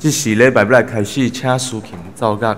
這時禮拜欲來開始，請司琴奏樂。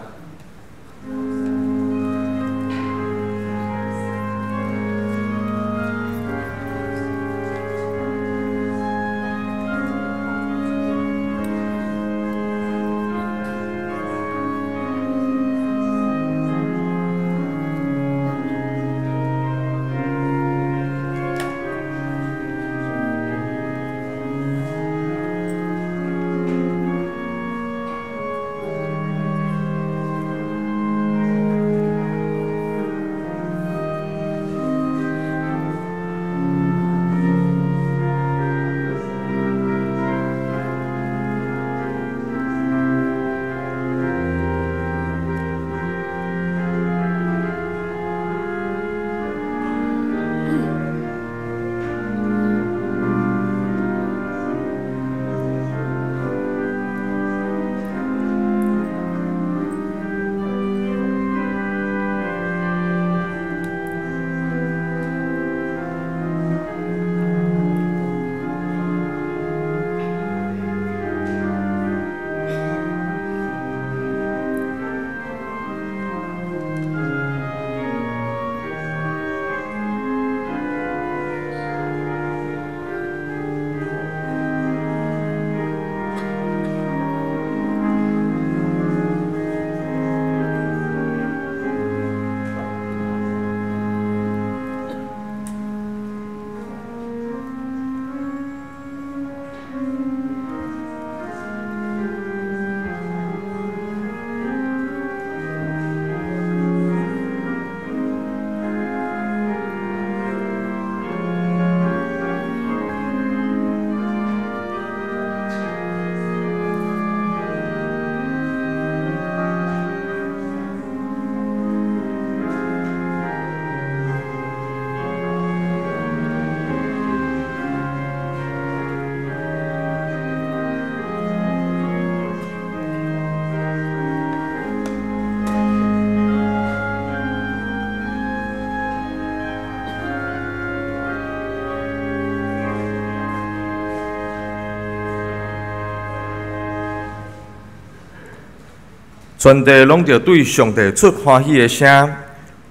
全地攏著對上帝出歡喜的聲，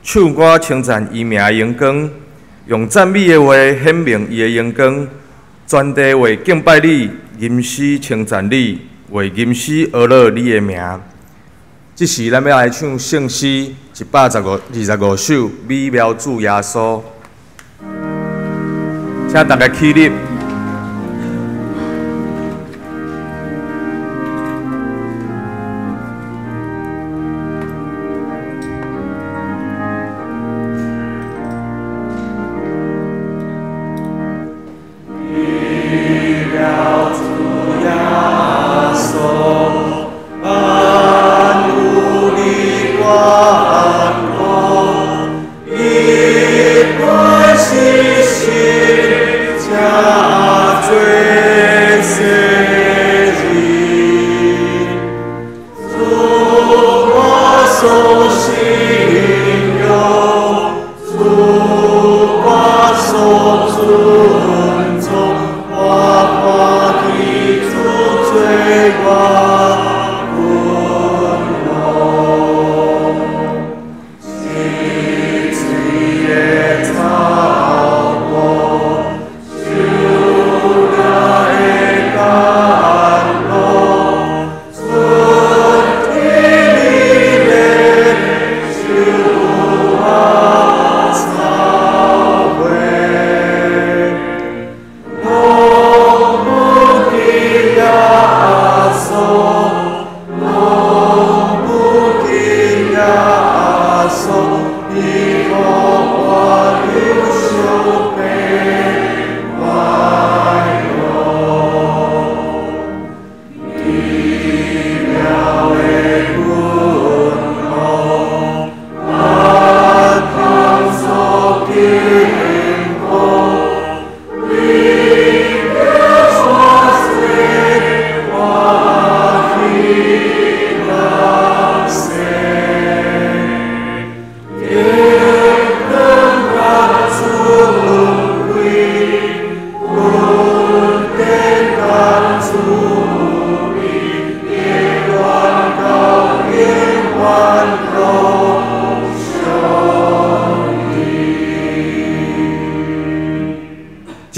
唱歌稱讚伊名的榮光，用讚美的話顯明伊的榮光。全地會敬拜你，吟詩稱讚你，會吟詩呵咾你的名。這時，咱欲來唱聖詩125首《美妙主耶穌》，請大家起立。 我。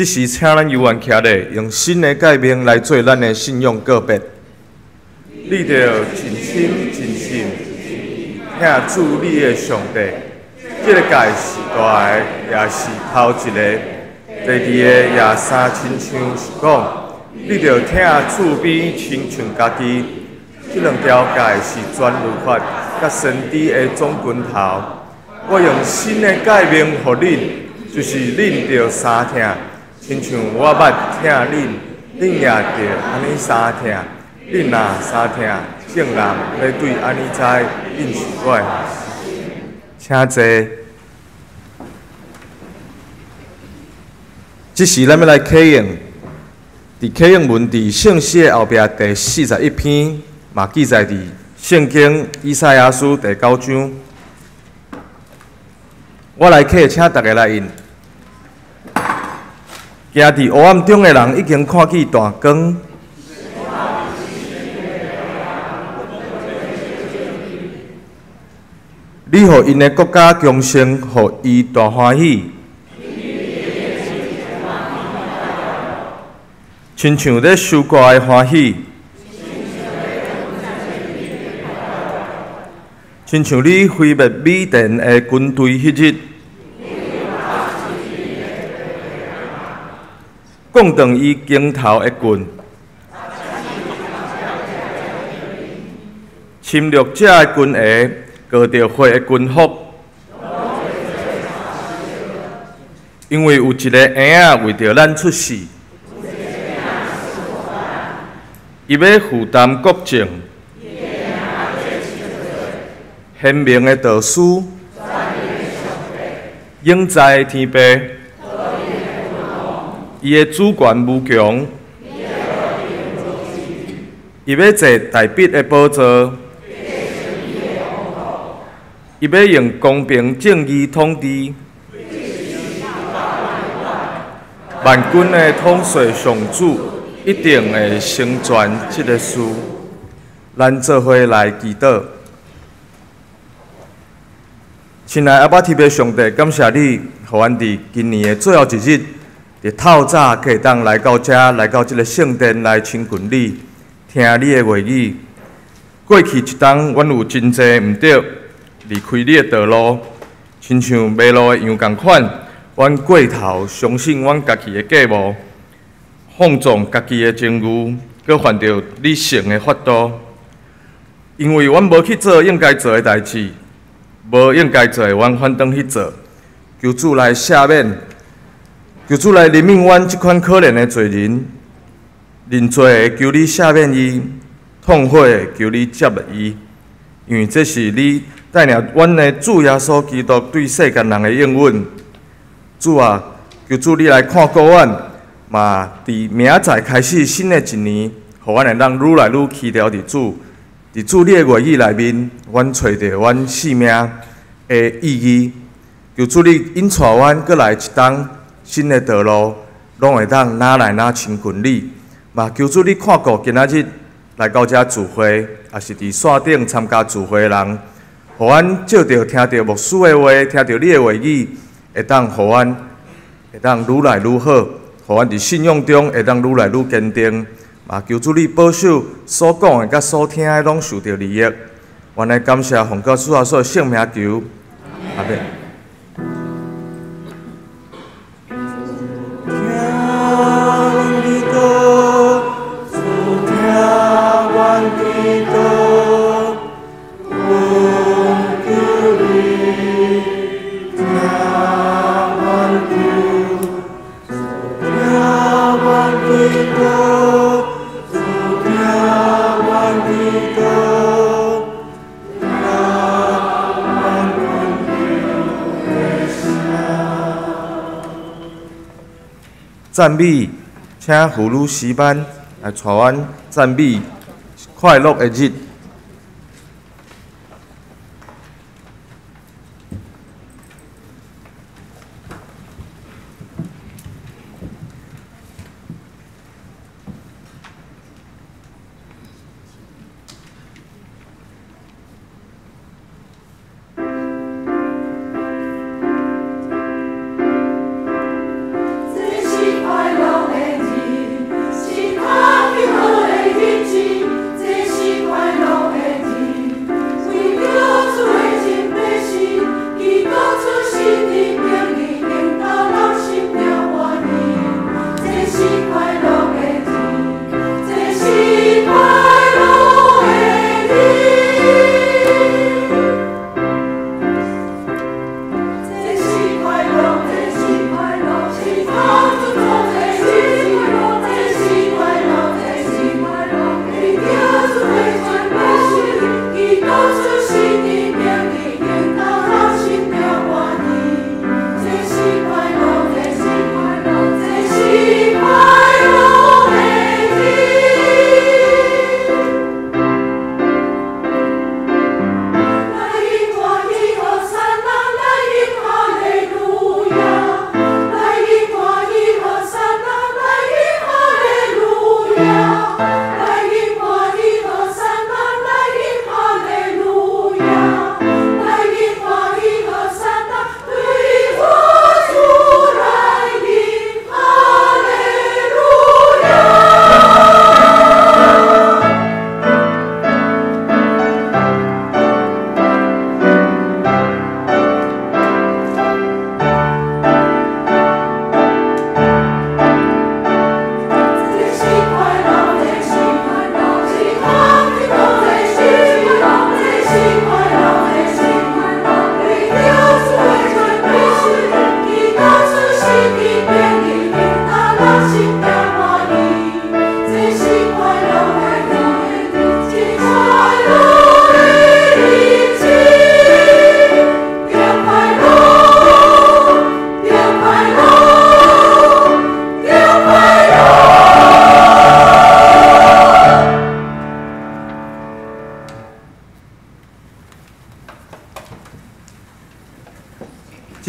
這時請咱猶原徛咧，用新的誡命來做咱的信仰告別。你著盡心盡性疼主你的上帝。這個誡是大的，也是頭一个。第二个也相親像是講，你著疼厝邊親像家己。這兩條誡是全律法佮先知的總根頭。我用新的誡命予恁，就是恁著相疼，親像我捌疼恁，恁也著按呢相疼。恁若相疼，眾人欲對按呢知，恁是我的學生。請坐。這時，咱欲來啟應，佇啟應文佇聖詩的後壁第41篇，嘛記載佇聖經以賽亞書第九章。我來啟，請大家來應。行佇黑暗中的人已經看見大光。你予𪜶的國家強盛，予伊大歡喜，親像咧收割的歡喜，親像你毀滅米甸的軍隊彼日，摃斷伊肩頭的棍，侵略者的軍鞋，割著血的軍服，因為有一个嬰仔為著咱出世，伊欲負擔國政，賢明的導師，永在的天父，伊的主權無窮，伊欲坐大衛的寶座。伊欲用公平正義統治，萬軍的統帥上主一定會成全這个事。咱做伙來祈禱。親愛阿爸天父上帝，感謝你，予阮佇今年的最後一日，佇透早閣會當來到遮，來到這个聖殿來親近你，聽你的話語。過去一冬，阮有真濟毋對，離開你的道路，親像迷路的羊仝款，阮過頭相信阮家己的計謀，放縱家己的情欲，閣犯著你聖的法度。因為阮無去做應該做的代誌，無應該做的，阮反轉去做。求主來赦免，求主來憐憫阮這款可憐的罪人。認罪的，求你赦免伊；痛悔的，求你接納伊。因為這是你帶領阮的主耶穌基督對世間人的應允。主啊，求主你來看顧阮，嘛佇明仔載開始新的一年，予阮會當愈來愈期待佇主，佇主你的話語內面，阮揣著阮生命的意義。求主你引帶阮閣來一冬新的道路，攏會當愈來愈親近你。嘛，求主你看顧今仔日來到遮聚會，抑是佇線頂參加聚會的人，予阮藉著聽著牧師的話，聽著你的話語，會當予阮會當愈來愈好，予阮佇信仰中會當愈來愈堅定。嘛，求主你保守所講的佮所聽的攏受著利益。阮來感謝奉靠主耶穌的聖名求，阿們。讚美，請婦女詩班來帶阮讚美快樂的日。這是快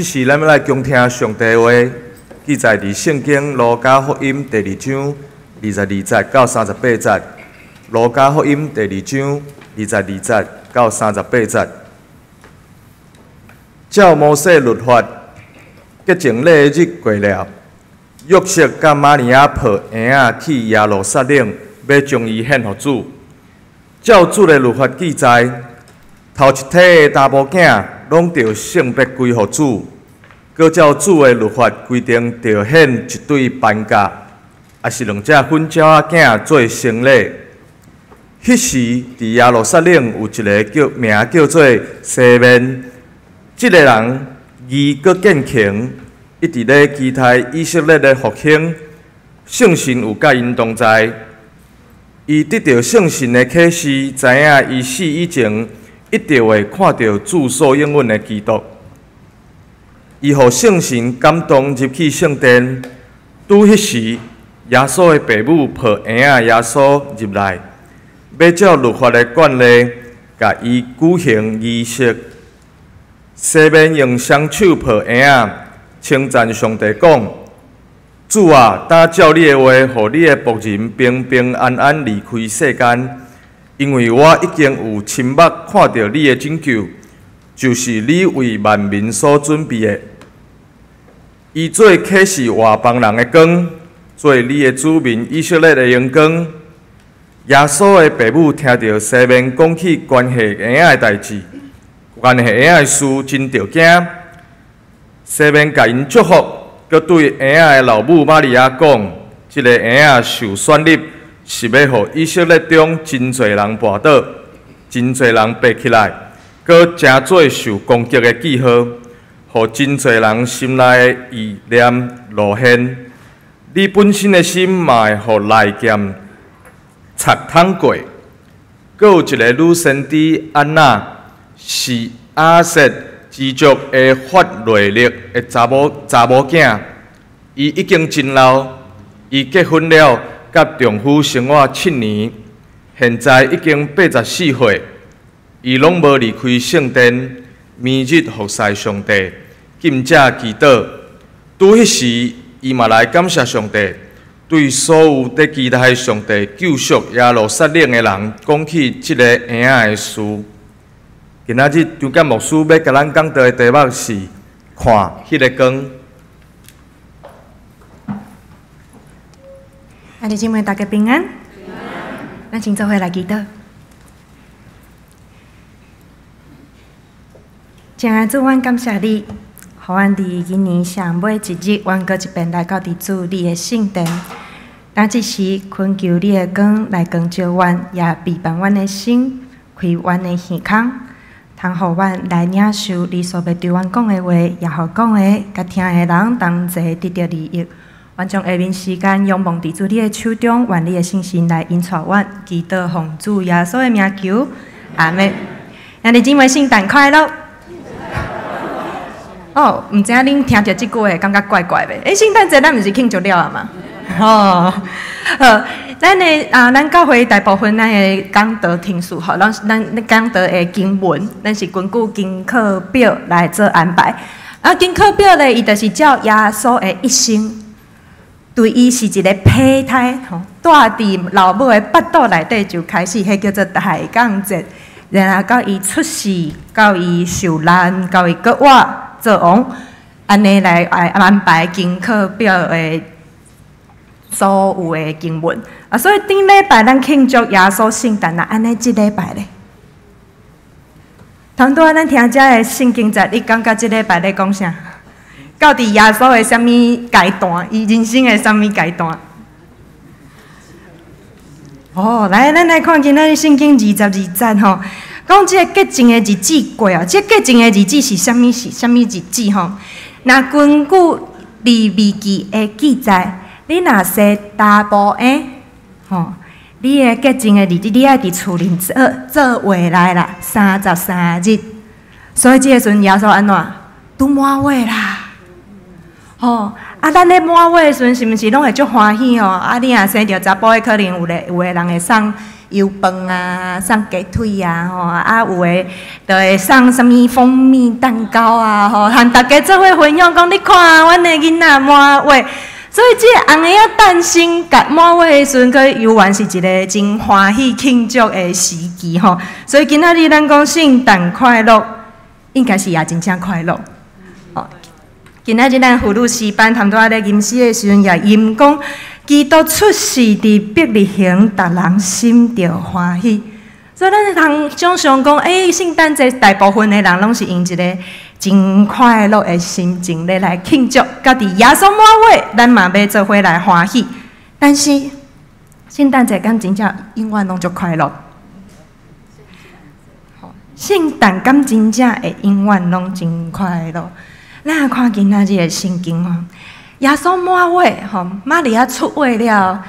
這時咱欲來恭聽上帝話，記載佇聖經路加福音第二章22節到38節。路加福音第二章22節到38節。照摩西律法，潔淨禮的日過了，約瑟佮瑪利亞抱嬰仔去耶路撒冷，欲將伊獻予主。照主的律法記載，頭一胎的查埔囝攏著聖別歸予主。閣照主的律法規定，著獻一對斑鴿，抑是兩隻粉鳥仔囝做牲禮。彼時，佇耶路撒冷有一个叫名叫做西面，這个人義閣敬虔，一直咧期待以色列的復興，聖神有佮𪜶同在。伊得著聖神的啟示，知影伊死以前一定會看著主所應允的基督。伊予聖神感動入去聖殿，拄彼時，耶穌的爸母抱嬰仔耶穌入來，欲照律法的慣例，共伊舉行儀式。西面用雙手抱嬰仔，稱讚上帝講：主啊，當照你的話，予你的僕人平平安安離開世間，因為我已經有親目看著你的拯救，就是你為萬民所準備的。伊做啟示外邦人的光，做你的子民以色列的榮光。耶穌的爸母聽著西面講起關係嬰仔的代誌，關係嬰仔的事，真著驚。西面共𪜶祝福，閣對嬰仔的老母瑪利亞講：這个嬰仔受選立，是欲予以色列中真濟人跋倒，真濟人爬起來，閣成做受攻擊的記號，予真濟人心內的意念露現。你本身的心嘛會予利劍插捅過。閣有一个女先知按那，是亞設支族的法瑞勒的查某囝，伊已經真老，伊結婚了，佮丈夫生活7年，現在已經84歲，伊攏無離開聖殿，每日服侍上帝，禁食祈禱。拄彼時，伊嘛來感謝上帝，對所有佇期待上帝救贖耶路撒冷的人講起這个嬰仔的事。今仔日張建牧師欲共咱講道的題目是看彼个光。兄弟姊妹，大家平安。咱請做伙來祈禱。親愛的主，阮感謝你，予阮佇今年上尾一日，阮閣一遍來到佇主你的聖殿。當這時，懇求你的光來光照阮，也備辦阮的心，開阮的耳孔，通予阮來領受你所欲對阮講的話，也予講的佮聽的人同齊得著利益。阮將下面時間仰望佇主你的手中，願你的聖神來引帶阮，祈禱奉主耶穌的名求，阿們。兄弟姊妹，聖誕快樂！哦，毋知影恁聽著這句話，感覺怪怪袂？欸，聖誕節咱毋是慶祝了啊嘛？哦，好，咱的啊，咱教會大部分咱的講道程序吼，攏是咱講道的經文，咱是根據經課表來做安排。啊，經課表咧，伊就是照耶穌的一生，對伊是一个胚胎吼，蹛佇老母的腹肚內底就開始，彼叫做大降節，然後到伊出世，到伊受難，到伊閣活做王，按呢來安排經課表的所有的經文。啊，所以頂禮拜咱慶祝耶穌聖誕啊，按呢這禮拜咧，頭拄仔咱聽這个聖經節，你感覺這禮拜咧講啥？到底耶穌的啥物階段？伊人生的啥物階段？哦，來，咱來看今仔日聖經22節吼，講這个潔淨的日子過哦，這個潔淨的日子是啥物？是啥物日子吼？若根據利未記的記載，你若生查埔嬰，吼，你的潔淨的日子，你愛佇厝裡做做月內啦，33日。所以這个時陣耶穌按怎？拄滿月啦。吼，啊，咱咧滿月的時陣，是毋是攏會足歡喜吼？啊，你若生著查埔的，可能有的人會送油飯啊，送雞腿啊，吼啊，有的就會送啥物蜂蜜蛋糕啊，吼，和大家做伙分享，講你看，阮的囡仔滿月。所以這个紅嬰仔誕生，佮滿月的時陣，閣猶原是一个真歡喜慶祝的時期吼。所以今仔日咱講聖誕快樂，應該是也真正快樂。吼，今仔日咱婦女詩班拄仔咧吟詩的時陣，也吟講基督出世佇伯利恆，逐人心著歡喜。所以咱通想像講，聖誕節大部分的人攏是用一个真快樂的心情咧來慶祝，佮佇耶穌滿月，咱嘛欲做伙來歡喜。但是聖誕節敢真正永遠攏足快樂？聖誕敢真正會永遠攏真快樂？咱來看今仔日的聖經吼，耶穌滿月吼，瑪利亞出月了，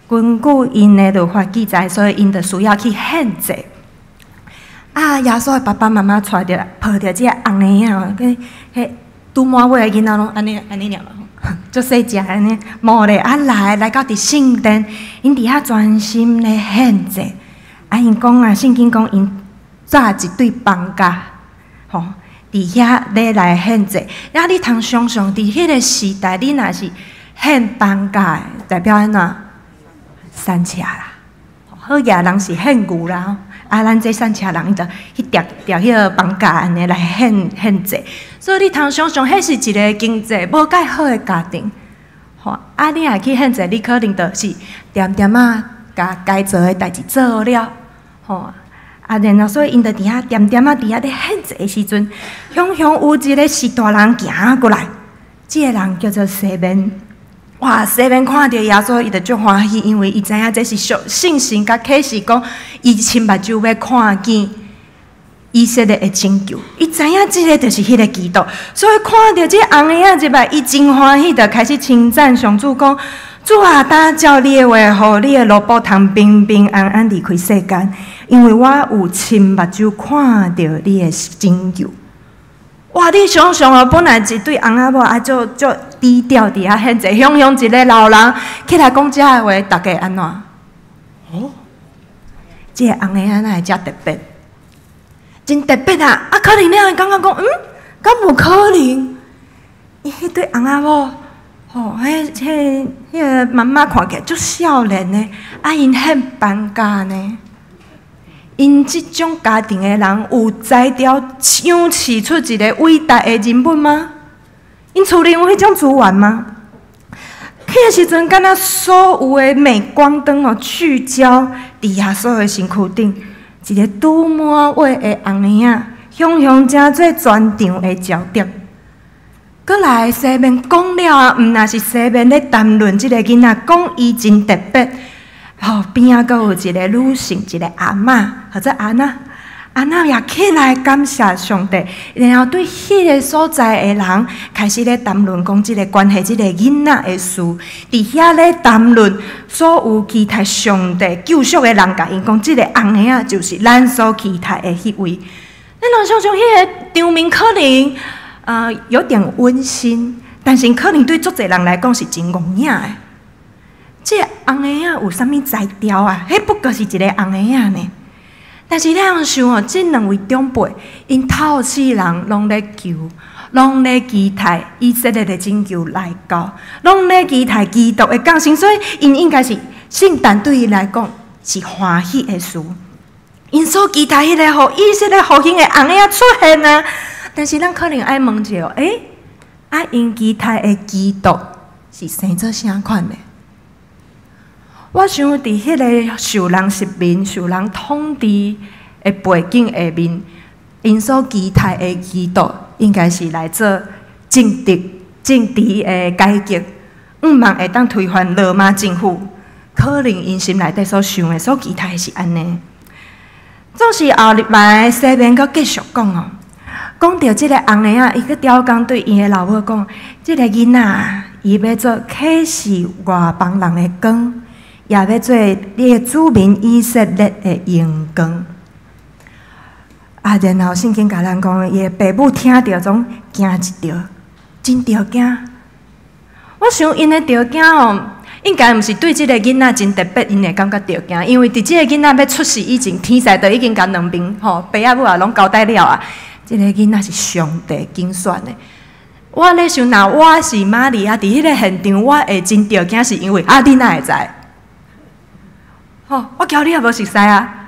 根據𪜶的律法記載，所以𪜶就需要去獻祭。啊！耶穌的爸爸媽媽帶著抱著這个紅嬰仔，佮彼拄滿月的囡仔攏按呢按呢爾嘛，足細隻按呢，無咧啊來到佇聖殿，𪜶佇遐專心咧獻祭。啊，𪜶講啊，聖經講𪜶紮一對枋角，吼，佇遐咧來獻祭。啊，你通想象佇彼个時代，你若是獻枋角的，代表按怎？散赤啦，好額人是獻牛啦。啊，咱這散赤人伊就去挃挃彼个枋角按呢來獻獻祭，所以你通想象，彼是一个經濟無蓋好的家庭，吼啊！你若去獻祭，你可能就是恬恬仔共該做的代誌做了，吼啊，然後所以𪜶就佇遐恬恬仔佇遐咧獻祭的時陣，雄雄有一个序大人行過來，這个人叫做西面。哇！西面看著耶穌，伊就足歡喜，因為伊知影這是上聖神共啟示講，伊親目睭欲看見以色列的拯救。伊知影這个就是彼个基督，所以看著這紅嬰仔入來，伊真歡喜，就開始稱讚上主講：主啊，當照你的話，予你的奴僕通平平安安離開世間，因為我有親目睭看著你的拯救。哇！你想象哦，本來一對翁仔某啊，足足低調佇遐獻祭，雄雄一个老人起來講這个話，逐家按怎？哦，這个紅嬰仔哪會遮特別？真特別啊！啊，可能你會感覺講，敢有可能？伊彼對翁仔某，吼，彼個媽媽看起來足少年的，啊，𪜶獻枋角呢？𪜶這種家庭的人有才調養飼出一个偉大的人物嗎？𪜶厝裡有彼種資源嗎？彼个時陣，敢若所有的鎂光燈哦，聚焦佇耶穌的身軀頂，一个拄滿月的紅嬰仔，雄雄成做全場的焦點。閣來西面講了啊，毋若是西面咧談論這个囡仔，講伊真特別。吼，邊仔閣有一个女性，一个阿嬤，或者阿娜，阿娜也起來感謝上帝，然後對彼个所在的人開始咧談論講這个關係，這个囡仔的事，佇遐咧談論所有期待上帝救贖的人，共𪜶講，這个紅嬰仔就是咱所期待的彼位。咱通想像彼个場面可能有點溫馨，但是可能對足濟人來講是真戇影的。這个紅嬰仔有啥物才調啊？彼不過是一个紅嬰仔呢。但是你通想哦，這兩位長輩，𪜶透世人攏咧求，攏咧期待以色列的拯救來到，攏咧期待基督的降生，所以𪜶應該是聖誕對伊來講是歡喜的事。𪜶所期待彼个予以色列復興的紅嬰仔出現啊！但是咱可能愛問一下，啊，𪜶期待的基督是生做啥款的？我想佇彼个受人殖民、受人統治的背景下面，𪜶所期待的基督應該是來做政治的改革，向望會當推翻羅馬政府。可能𪜶心內底所想的、所期待的是按呢。總是後日來西面閣繼續講哦，講著這个紅嬰仔，伊閣刁工對𪜶的老母講：這个囡仔，伊欲做啟示外邦人的光，也欲做你的子民以色列的榮光。啊，然後聖經共咱講，伊的爸母聽著總驚一著，真著驚。我想𪜶的著驚哦，應該毋是對這个囡仔真特別，𪜶會感覺著驚，因為佇這个囡仔欲出世以前，天使就已經共兩邊吼爸仔母仔攏交代了啊。這个囡仔是上帝揀選的。我咧想，若我是瑪利亞，佇彼个現場，我會真著驚，是因為啊，你哪會知？吼，我交你也無熟似啊。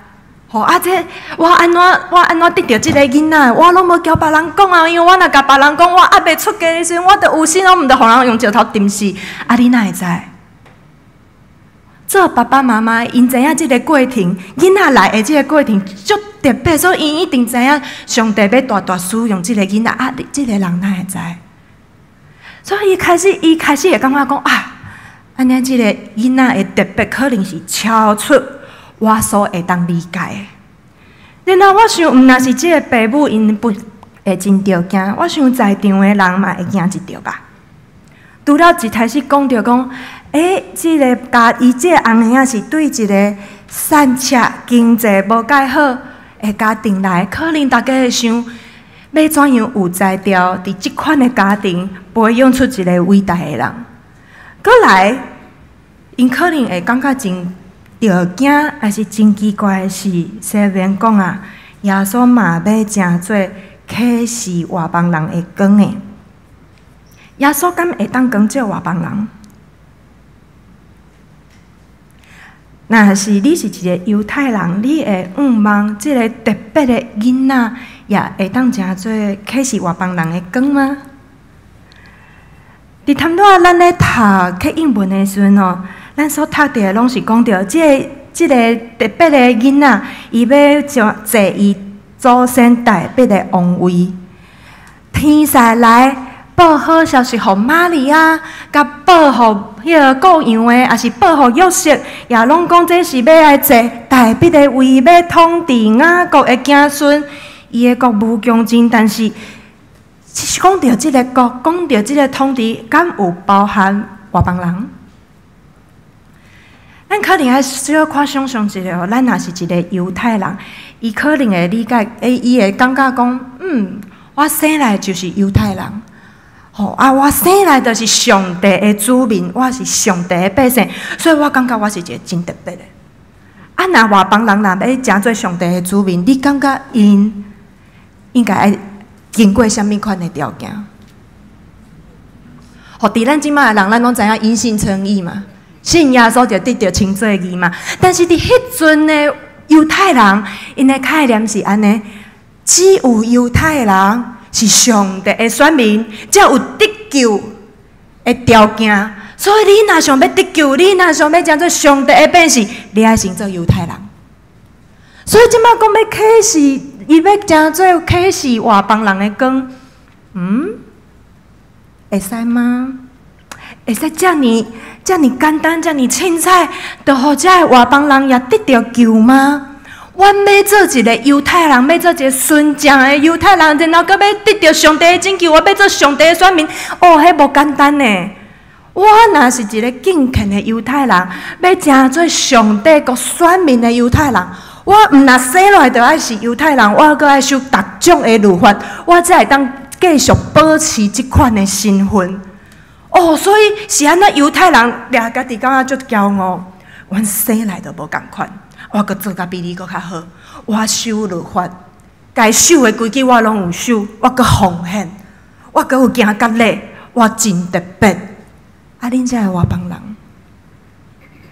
吼啊！這我按怎得著這个囡仔？我攏無交別人講啊，因為我若共別人講，我猶未出嫁的時陣，我著有身，我毋著予人用石頭擲死。啊，你哪會知？做爸爸媽媽，𪜶知影這个過程，囡仔來的這个過程足特別，所以𪜶一定知影上帝欲大大使用這个囡仔。啊，你這个人哪會知？所以伊開始會感覺講啊，按呢這个囡仔的特別可能是超出我所會當理解的。然後我想，毋若是這个爸母𪜶不會真著驚，我想在場的人嘛會驚一著吧。除了一開始講著講，這个家伊這个翁嬰仔是對一个散赤經濟無蓋好的家庭來，可能大家會想，欲怎樣有才調，佇這款的家庭培養出一個偉大的人。閣來，𪜶可能會感覺真著驚，抑是真奇怪的是，西面講啊，耶穌嘛欲成做啟示外邦人的光的。耶穌敢會當光照外邦人？若是你是一个猶太人，你會向望這个特別的囡仔，也會當成做啟示外邦人的光嗎？佇頭拄仔咱咧讀課英文的時陣吼，咱所讀著的攏是講著這个特別的囡仔，伊欲將坐伊祖先大衛的王位，天使來報好消息予瑪利亞，共報予彼个顧羊的，抑是報予約瑟，也攏講這是欲來坐大衛的位，欲統治雅各的子孫，伊的國無窮盡。但是，講著這个國，講著這个統治，敢有包含外邦人？咱可能愛小可想像一下哦，咱若是一个猶太人，伊可能會理解，伊會感覺講，我生來就是猶太人，吼啊，我生來就是上帝的子民，我是上帝的百姓，所以我感覺我是一个真特別的。啊，若外邦人若欲成做上帝的子民，你感覺𪜶應該愛經過啥物款的條件？吼，佇咱這擺的人，咱攏知影因信稱義嘛。信耶穌就得著稱做義嘛。但是佇彼陣的猶太人，𪜶的概念是按呢：只有猶太人是上帝的選民，才有得救的條件。所以你若想欲得救，你若想欲成做上帝的百姓，你愛先做猶太人。所以這擺講欲啟示，伊欲成做啟示外邦人的光，會使嗎？會使遮爾遮爾簡單，遮爾凊彩，就予這个外邦人也得著救嗎？阮欲做一个猶太人，欲做一个純正的猶太人，然後閣欲得著上帝的拯救，我欲做上帝的選民，哦，彼無簡單呢。我若是一个敬虔的猶太人，欲成做上帝國選民的猶太人，我毋若生落來就愛是猶太人，我閣愛守逐種的律法，我才會當繼續保持這款的身份。哦，所以是按怎猶太人掠家己感覺足驕傲，阮生來就無仝款，我閣做甲比你閣較好，我守律法，該守的規矩我攏有守，我閣奉獻，我閣有行割禮，我真特別。啊，恁這个外邦人，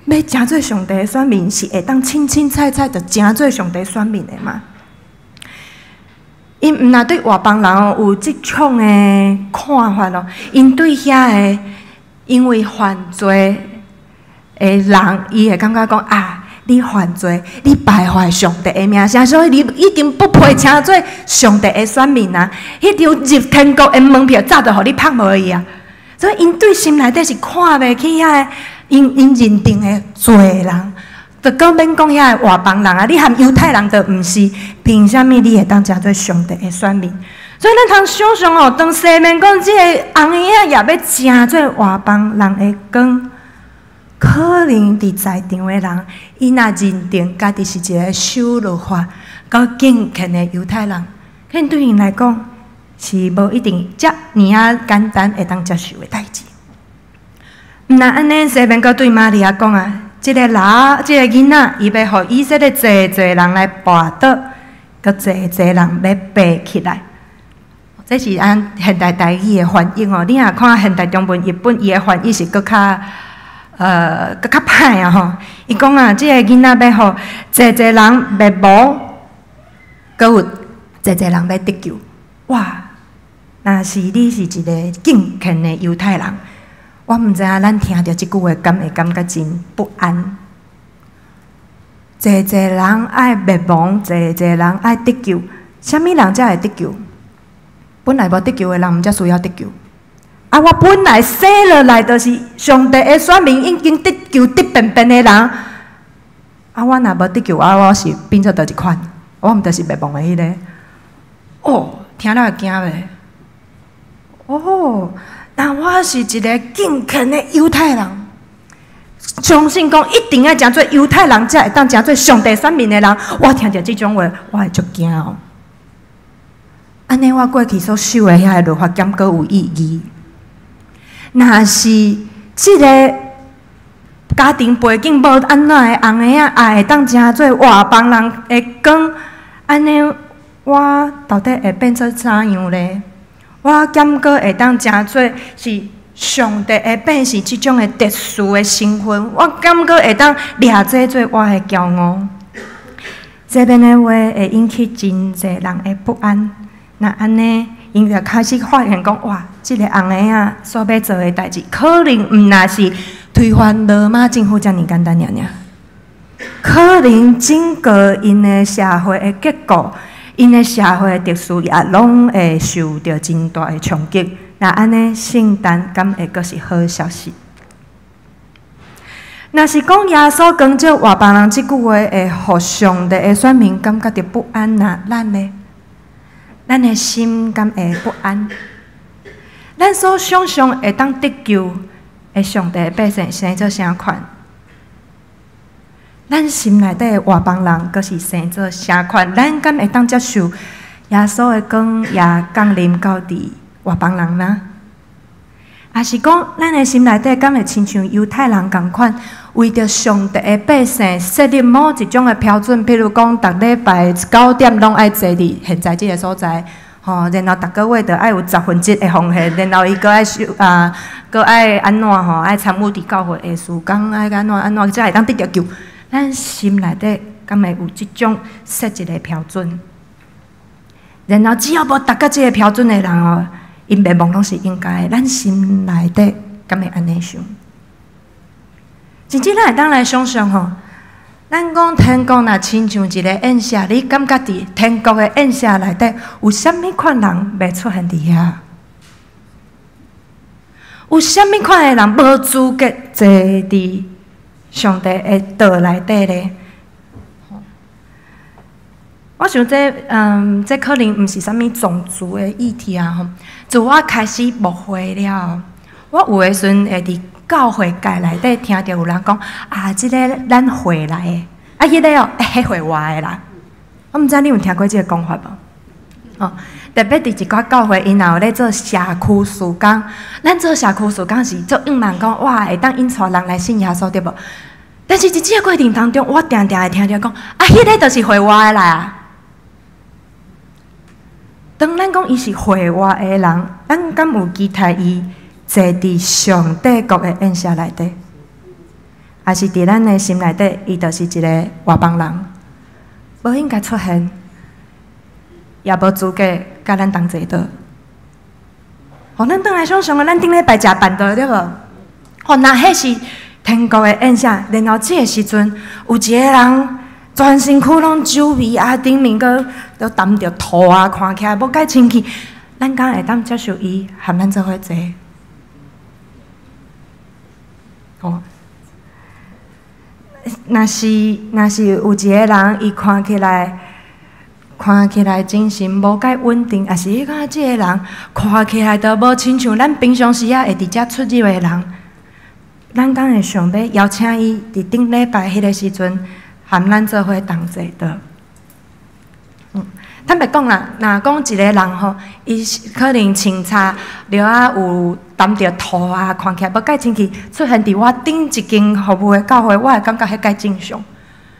欲成做上帝的選民，是會當凊凊彩彩就成做上帝選民的嗎？𪜶毋若對外邦人有這種的看法咯，𪜶對遐个因為犯罪的人，伊會感覺講啊，你犯罪，你敗壞上帝的名聲，所以你已經不配稱做上帝的選民啊！彼張入天國的門票早就予你拍無去啊！所以𪜶對心內底是看袂起遐个𪜶認定的罪人。就閣免講遐个外邦人啊，你含猶太人都毋是，憑啥物你會當成做上帝的選民？所以咱通想像哦，當西面講這个翁嬰仔也欲成做外邦人的光，可能佇在場的人，伊若認定家己是一个守律法、閣敬虔的猶太人，可能對𪜶來講是無一定遮爾仔簡單會當接受的代誌。毋但按呢，西面閣對瑪利亞講啊，這个老，這个囡仔，伊欲予以色列濟濟人來跋倒，閣濟濟人欲爬起來。這是按現代台語的翻譯哦。你若看現代中文譯本，伊的翻譯是閣較閣較歹啊吼。伊講啊，這个囡仔欲予濟濟人滅亡，閣有濟濟人欲得救。哇！若是你是一个敬虔的猶太人，我毋知影咱聽著這句話，敢會感覺真不安？濟濟人愛滅亡，濟濟人愛得救，啥物人才會得救？本來無得救的人，毋才需要得救。啊！我本來生落來就是上帝的選民，已經得救得便便的人。啊！我若無得救，啊！我是變做佗一款？我毋就是滅亡的彼个？哦，聽了會驚袂？哦，那我是一个敬虔的猶太人，相信講一定愛成做猶太人，才會當成做上帝選民的人。我聽著這種話，我會足驚哦。按呢，我過去所守的遐个律法，敢閣有意義？若是這个家庭背景無按怎的尪仔，也會當成做外邦人的光，按呢，我到底會變做怎樣咧？我敢閣會當成做是上帝的百姓這種的特殊的身份？我敢閣會當掠這做我的驕傲？這邊的話會引起真濟人的不安。那按呢，𪜶就開始發現講：哇，這个尪仔所欲做的代誌，可能毋若是推翻羅馬政府遮爾簡單爾爾，可能整個𪜶的社會的結構，𪜶的社會的秩序也攏會受著真大的衝擊。若按呢，聖誕敢會閣是好消息？若是講耶穌光照外邦人這句話，會予上帝的選民感覺著不安啊？咱呢？咱的心敢會不安？咱所想象會當得救的上帝的百姓生做啥款？咱心內底的外邦人，閣是生做啥款？咱敢會當接受耶穌的光也降臨到佇外邦人嗎？抑是講，咱的心內底敢會親像猶太人仝款，為著上帝的百姓設立某一種的標準，譬如講，逐禮拜9點攏愛坐佇現在這个所在，吼，然後逐个月著愛有1/10的奉獻，然後伊閣愛收啊，閣愛按怎吼，愛參與佇教會的事工，愛按怎按怎，才會當得著救。咱心內底敢會有這種設一个標準？然後只要無達到這个標準的人哦，𪜶滅亡攏是應該的。咱心內底敢會按呢想？甚至咱會當來想象吼，咱講天國若親像一个宴席，你感覺佇天國的宴席內底有啥物款人袂出現佇遐？有啥物款的人無資格坐佇上帝的桌內底咧？我想這，這可能毋是啥物種族的議題啊吼。自我開始牧會了，我有的時陣會佇教會界內底聽著有人講啊，這个咱會來的，啊，彼个哦，彼會外的啦。我毋知你有聽過這个講法無？哦，特別佇一寡教會，𪜶若有咧做社區事工，咱做社區事工是足向望講，哇，會當引帶人來信耶穌對無？但是佇這个過程當中，我定定會聽著講，啊，彼个就是會外的來啊。當咱講伊是會外的人，咱敢有期待伊坐佇上帝國的宴席內底？抑是佇咱的心內底，伊就是一个外邦人，無應該出現，也無資格佮咱同齊桌。予咱轉來想象啊，咱頂禮拜食辦桌對無？吼，若彼是天國的宴席，然後這个時陣有一个人全身軀攏酒味啊，頂面閣都澹著吐啊，看起來無蓋清氣，咱敢會當接受伊和咱做伙坐？吼，若是有一个人，伊看起來精神無蓋穩定，抑是你感覺這个人看起來都無親像咱平常時仔會佇遮出入的人，咱敢會想欲邀請伊佇頂禮拜彼个時陣，和咱做伙同齊桌？坦白講啦，若講一个人吼，伊可能穿插了啊有澹著塗啊，看起來無蓋清氣，出現佇我頂一間服務的教會，我會感覺彼蓋正常。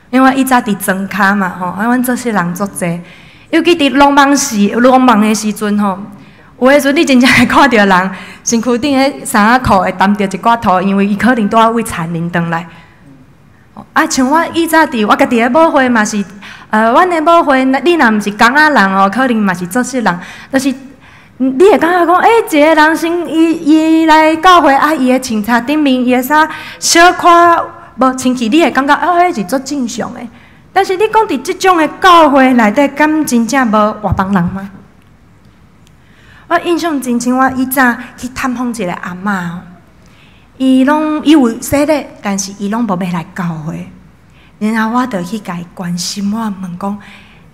因為以早佇莊跤嘛吼，啊，阮做穡人足濟，尤其佇農忙時、農忙的時陣吼，有的時陣你真正會看著人身軀頂彼衫仔褲會澹著一寡塗，因為伊可能拄仔為田林轉來。啊，像我以早佇我家己的母會嘛是，阮的母會，你若毋是工仔人哦，可能嘛是做穡人，就是你會感覺講，欸，一个人先伊伊來教會啊，伊的穿插頂面，伊的衫小可無清氣，你會感覺哦，彼是足正常的。但是你講佇這種的教會內底，敢真正無外邦人嗎？我印象真深，我以早去探訪一个阿嬤。伊攏伊有洗禮，但是伊攏無欲來教會。然後我就去共伊關心，我問講：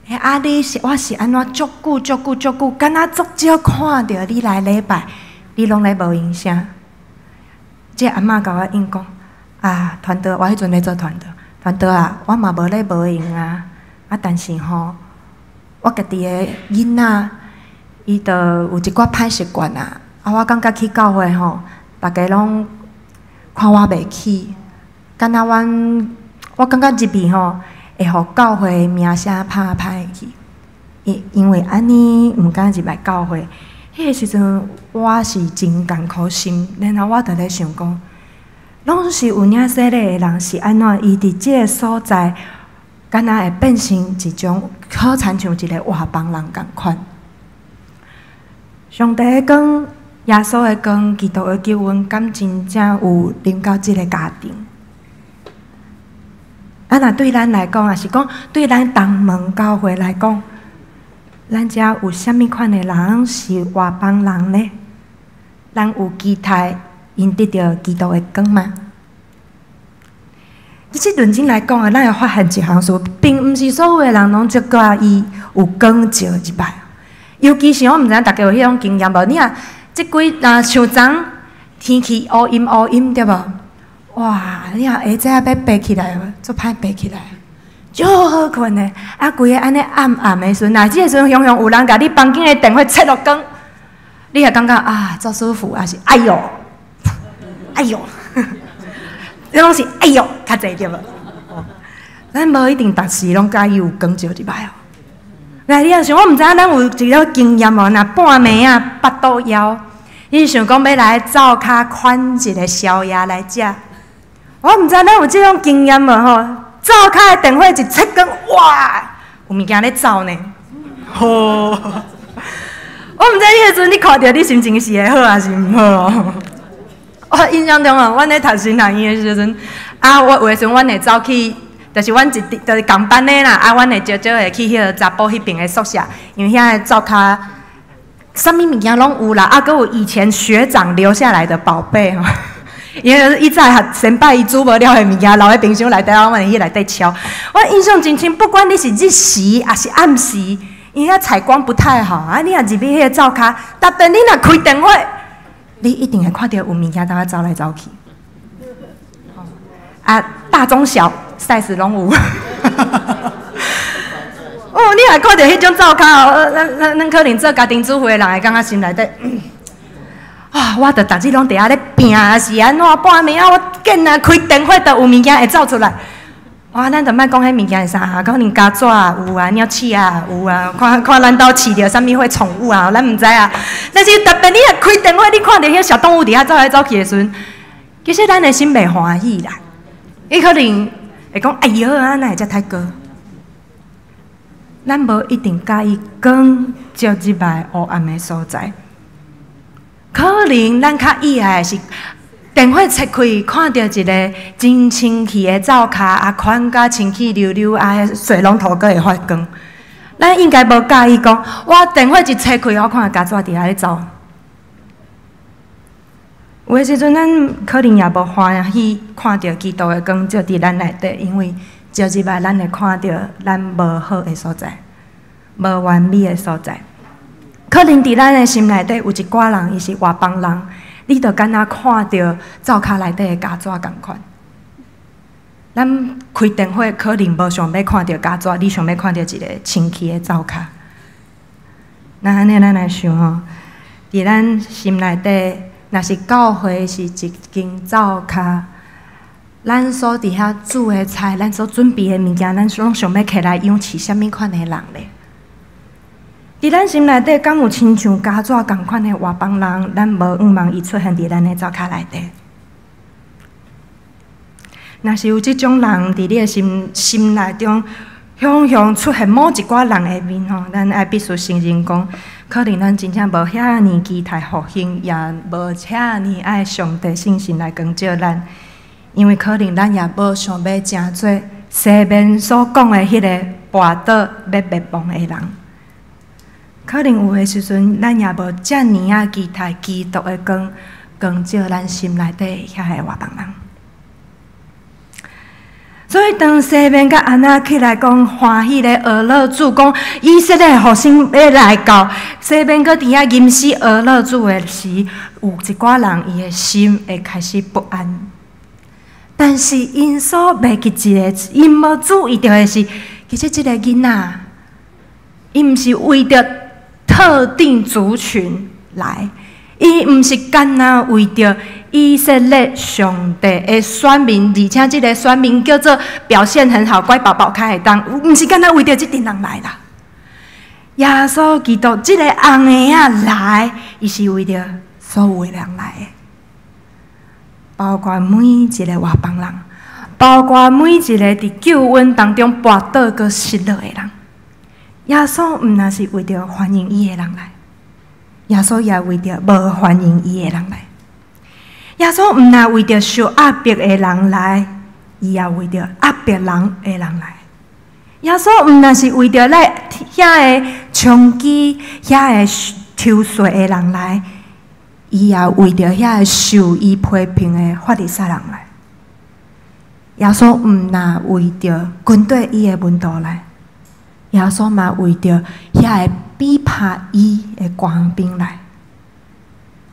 欸，啊，你是我是按怎足久足久足久，敢若足少看著你來禮拜，你攏咧無應聲。這阿嬤共我應講：啊，傳道，我彼陣咧做傳道，傳道啊，我嘛無咧無閒啊。啊，但是吼，我家己的囡仔，伊就有一寡歹習慣啊。啊，我感覺去教會吼，逐家攏看我袂起，敢若阮，我感覺入去吼，會予教會名聲拍歹去。因因為按呢，毋敢入來教會。彼个時陣，我是真艱苦心，然後我就咧想講，攏是有領洗禮的人是按怎？伊佇這个所在，敢若會變成一種好親像一个外邦人仝款。上帝的光，耶穌的光，基督的救恩，敢真正有臨到這个家庭？啊，若對咱來講，抑是講對咱東門教會來講，咱遮有啥物款的人是外邦人呢？咱有期待𪜶得著基督的光嗎？其實認真來講啊，咱會發現一項事，並毋是所有的人攏足佮意有光照入來。尤其是我毋知影大家有彼種經驗無？你若這幾若像昨天氣烏陰烏陰對無？哇！你若下早欲爬起來，足歹爬起來，足好睏的。啊，規个按呢暗暗的時陣，若這个時陣雄雄有人共你房間的電火切予光，你會感覺啊，足舒服，抑是哎喲，哎喲，這攏是哎喲較濟對無？咱無一定逐時攏佮意有光照入來哦。來，你若想，我毋知影咱有一个經驗無？若半暝仔腹肚枵，你想講欲來灶跤款一个宵夜來食？我毋知咱有這種經驗無吼？灶跤的電火一切光，哇，有物件咧走呢！吼！我毋知彼个時陣你看著你心情是會好抑是毋好哦？我印象中哦，阮咧讀神學院的時陣，啊，我有的時陣阮會走去，就是阮一就是仝班的啦，啊，阮會少少會去彼个查埔彼爿的宿舍，因為遐个灶跤啥物物件攏有啦，啊，閣有以前學長留下來的寶貝吼。因為以前先輩伊煮無了的物件，留佇冰箱內底，阮會去內底敲。我印象真深，不管你是日時抑是暗時，因為遐採光不太好啊，你若入去彼个灶跤，特別你若開電火，你一定會看著有物件佇遐走來走去。啊，大中小 size 攏有。哦，你若看著彼種灶跤哦，咱咱咱可能做家庭主婦的人會感覺心內底。啊！我著逐日攏佇遐咧拚，是按怎半暝仔，我見啊開電火，就有物件會走出來。哇！咱就莫講彼物件是啥，可能家紙有啊，鳥鼠仔有啊，看看咱兜飼著啥物貨寵物啊，咱毋知啊。但是特別你若開電火，你看著彼小動物佇遐走來走去的時陣，其實咱的心袂歡喜啦。伊可能會講：哎喲，啊，哪會遮刣高？咱無一定佮意光照入來黑暗的所在。可能咱較意愛的是電火切開，看著一个真清氣的灶跤，啊，寬甲清氣溜溜，啊，水龍頭閣會發光。咱應該無佮意講，我電火一切開，我看家紙佇遐咧走。有的時陣，咱可能也無歡喜看著基督的光照佇咱內底，因為照入來，咱會看著咱無好的所在，無完美的所在。可能佇咱的心內底有一寡人，伊是外邦人，你就敢若看著灶跤內底的家紙仝款。咱開電火可能無想欲看著家紙，你想欲看著一个清氣的灶跤。那按呢，咱來想吼，佇咱心內底，若是教會是一間灶跤，咱所佇遐煮的菜，咱所準備的物件，咱攏想欲摕來養飼啥物款的人咧？佇咱心內底，敢有親像加紙仝款的外邦人？咱無向望伊出現佇咱的灶跤內底。若是有這種人佇你的心內中，雄雄出現某一寡人的面吼，咱愛必須承認講，可能咱真正無遐爾期待復興，也無遐爾愛上帝聖神來光照咱，因為可能咱也無想欲成做西面所講的彼个跋倒欲滅亡的人。可能有的時陣，咱也無遮爾仔期待基督的光光照咱心內底遐个外邦人。所以，當西面佮按那起來講歡喜咧，呵咾主講以色列復興欲來到，西面閣佇遐吟詩呵咾主的時，有一寡人伊的心會開始不安。但是𪜶所袂記一個，𪜶無注意著的是，其實這个囡仔，伊毋是為著特定族群來，伊毋是干焦為著以色列上帝的選民，而且這个選民叫做表現很好、乖寶寶較會當，毋是干焦為著這陣人來啦。耶穌基督這个紅嬰仔來，伊是為著所有的人來的，包括每一个外邦人，包括每一個佇救恩當中跋倒閣失落的人。耶穌毋但是為著歡迎伊的人來，耶穌也為著無歡迎伊的人來。耶穌毋但為著受壓迫的人來，伊也為著壓迫人的人來。耶穌毋但是為著來遐個充飢、遐個抽稅的人來，伊也為著遐個受伊批評的法利賽人來。耶穌毋但為著軍隊伊的門徒來，耶穌嘛為著遐個逼迫伊的官兵來。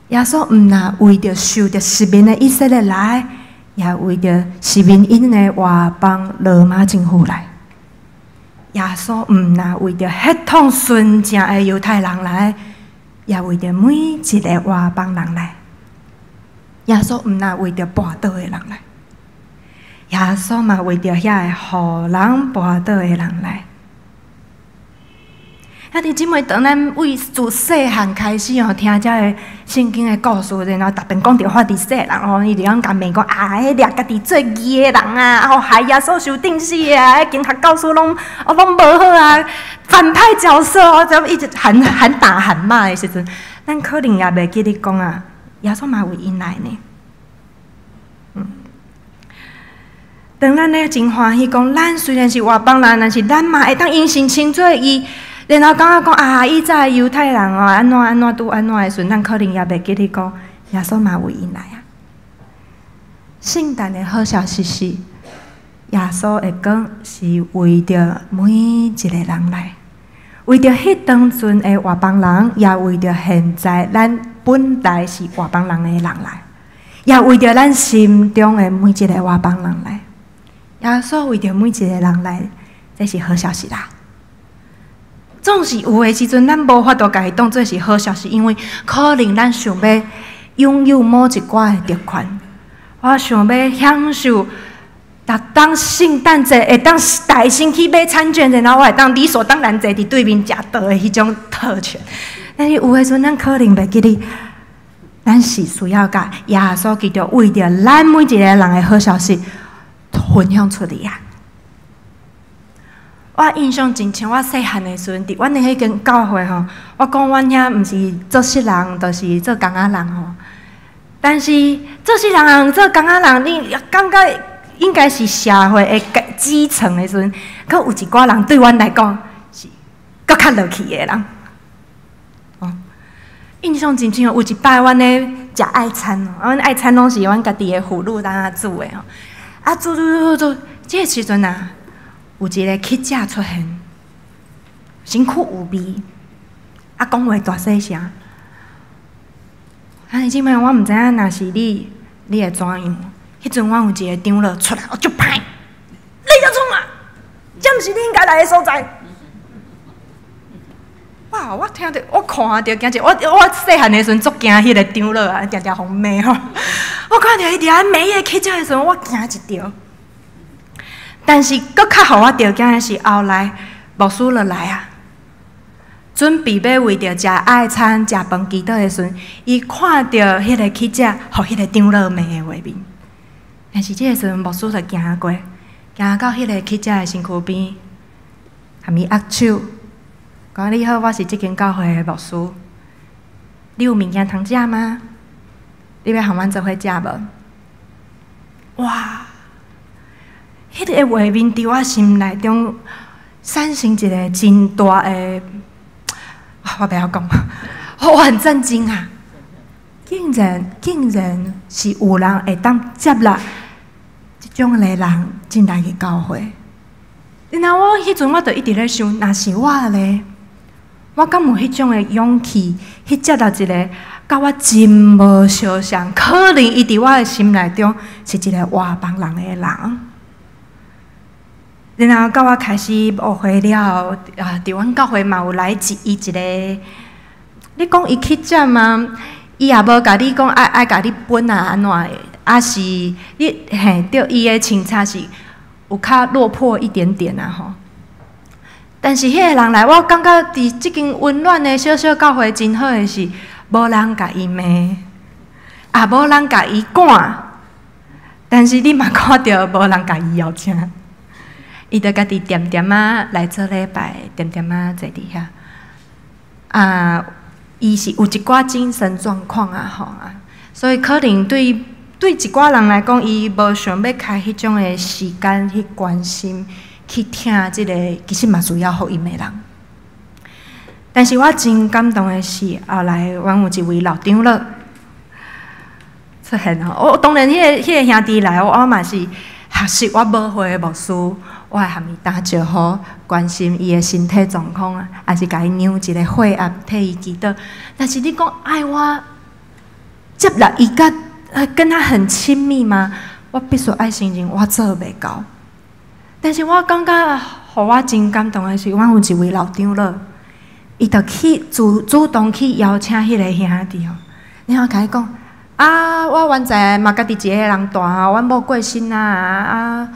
耶穌毋但為著受著殖民的以色列來，也為著殖民𪜶的外邦羅馬政府來。耶穌毋但為著血統純正的猶太人來，也為著每一个外邦人來。耶穌毋但為著跋倒的人來，耶穌嘛為著遐个予人跋倒的人來。兄弟姊妹，當咱為自細漢開始吼，聽遮个聖經的故事，然後特別講著法利賽人吼，伊就攏共罵講啊，彼掠家己做義的人啊，啊，害耶穌受釘死啊，彼經學教師攏哦攏無好啊，反派角色哦，就一直喊喊打喊罵的時陣，咱可能也袂記得講啊，耶穌嘛為𪜶來呢。當咱咧真歡喜講，咱雖然是外邦人，但是咱嘛會當因信稱做義。然後感覺講啊，以早的猶太人哦，按怎按怎拄按怎的時陣，咱可能也袂記得講，耶穌嘛為𪜶來啊。聖誕的好消息是，耶穌的光是為著每一個人來，為著彼當陣的外邦人，也為著現在咱本來是外邦人的人來，也為著咱心中的每一個外邦人來。耶穌為著每一個人來，這是好消息啦。總是有的時陣，咱無法度共伊當做是好消息，因為可能咱想欲擁有某一寡的特權，我想欲享受，逐當聖誕節會當帶先去買餐券，然後我會當理所當然坐佇對面食桌的彼種特權。但是有的時陣，咱可能袂記得，咱是需要共耶穌基督為著咱每一個人的好消息分享出去啊！我印象真深，我細漢的時陣，佇阮的彼間教會吼，我講阮遐毋是做穡人，就是做工仔人吼。但是做穡人、做工仔人，你感覺應該是社會的基層的時陣，閣有一寡人對阮來講是閣較落去的人。哦，印象真深，有一擺阮咧食愛餐，阮愛餐攏是阮家己的婦女當煮的吼。啊，煮煮煮煮，這個時陣啊，有一个乞者出現，身軀有味，啊，講話大細聲。啊，姊妹，我毋知影，若是你，你會怎樣？彼陣阮有一個長老出來，哦，足歹，你佇創啊？這毋是你應該來的所在。哇！靠！我聽著，我看著驚一，我細漢的時陣足驚彼個長老啊，定定予罵吼。我看著伊佇遐罵彼個乞食的時陣，我驚一跳。但是，閣較予我著驚的是，後來牧師就來啊，準備欲為著食愛餐、食飯祈禱的時陣，伊看著彼個乞食，予彼個長老罵的畫面。但是這个時陣，牧師就行過，行到彼個乞食的身軀邊，含伊握手，講你好，我是這間教會的牧師。你有物件通食嗎？你欲和阮做伙食無？哇！彼個畫面佇我心內中產生一個真大的，我袂曉講，我很震驚啊！竟然是有人會當接納這種的人進來去教會。然後我彼陣我就一直咧想，若是我咧，我敢有彼種的勇氣去接納一個佮我真無相像，可能伊佇我的心內中是一個外邦人的人。然後到我開始牧會了後，啊，佇阮教會嘛有來伊一個，你講伊乞食嗎？伊也無共你講愛共你分啊按怎的，啊是你嘿對伊的穿著是有較落魄一點點啊吼。但是彼個人來，我感覺佇這間溫暖的小小教會真好的是，無人共伊罵，也無人共伊趕，但是你嘛看著無人共伊邀請。伊就家己恬恬仔來做禮拜，恬恬仔坐佇遐。啊，伊是有一寡精神狀況啊吼啊，所以可能對一寡人來講，伊無想欲開彼種的時間去關心、去聽這个其實嘛需要福音的人。但是我真感動的是，後來阮有一位老長老出現吼，我當然彼個兄弟來，我嘛是學習我母會的牧師，我會含伊打招呼，關心伊的身體狀況啊，抑是共伊量一个血壓，替伊祈禱。但是你講愛我接納伊佮跟他很親密嗎？我必須愛承認，我做袂到。但是我感覺，予我真感動的是，阮有一位老長老，伊就去主動去邀請彼個兄弟吼，然後共伊講：啊，我原在嘛家己一個人蹛，阮某過身啊，啊，